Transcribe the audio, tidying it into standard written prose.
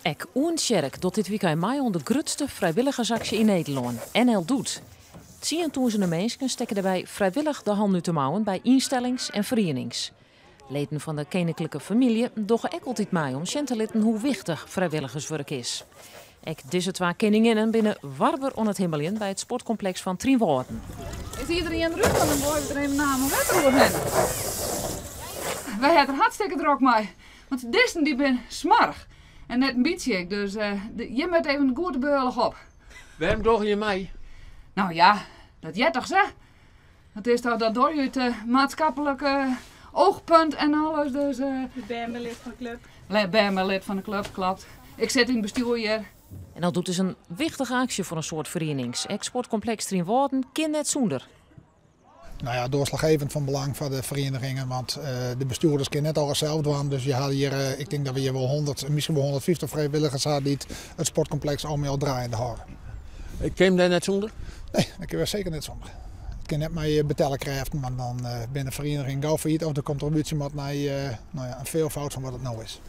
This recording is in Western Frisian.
Ek Oentsjerk docht dit wykein mei oan de grutste frijwilligersaksje yn Nederlân, NL Doet. Tsientûzenen minsken stekke dêrby frijwillich de hannen út de mouwen by ynstellings en ferienings. Leden fan de keninklike famylje dogge ek altyd mei om sjen te litten hoe wichtich frijwilligerswurk is. Ek dizze twa keninginnen binne warber oan it himmeljen by it sportkompleks fan Trynwâlden. Is iderien derút, want dan goaie we der even naam wetter oerhinne. Wy ha der hartstikke drok mei, want dizzen dy bin smoarch. En net in bytsje ek, dus hjir moat even goed de beurlich op. Wêrom dogge je mei? Nou ja, dat heart toch sa? Dat is toch, dat doar je út maatskiplik oogpunt en alles, dus. Bern ben lid fan de klup. Bern ben lid fan de klup, klopt. Ik sit yn it bestjoer hjir. NL Doet is in wichtige aksje foar in soad ferienings. Ek sportkompleks Trynwâlden kin net sûnder. Nou ja, doorslaggevend van belang foar de ferienigingen, want de bestjoerders kinne net alles sels dwaan. Dus je ha hjir, ik tink dat we hjir wol 100, miskien wol 150 frijwilligers ha dy't it sportkompleks al mei al draaiende hâlde. Kin dêr net sûnder? Nee, dat kinne we seker net sûnder. It kin net mei betelle krêften, want dan binne de ferienigingen gau fallyt of der komt der in bytsje wat nei, nou ja, in veelvoud fan wat it no is.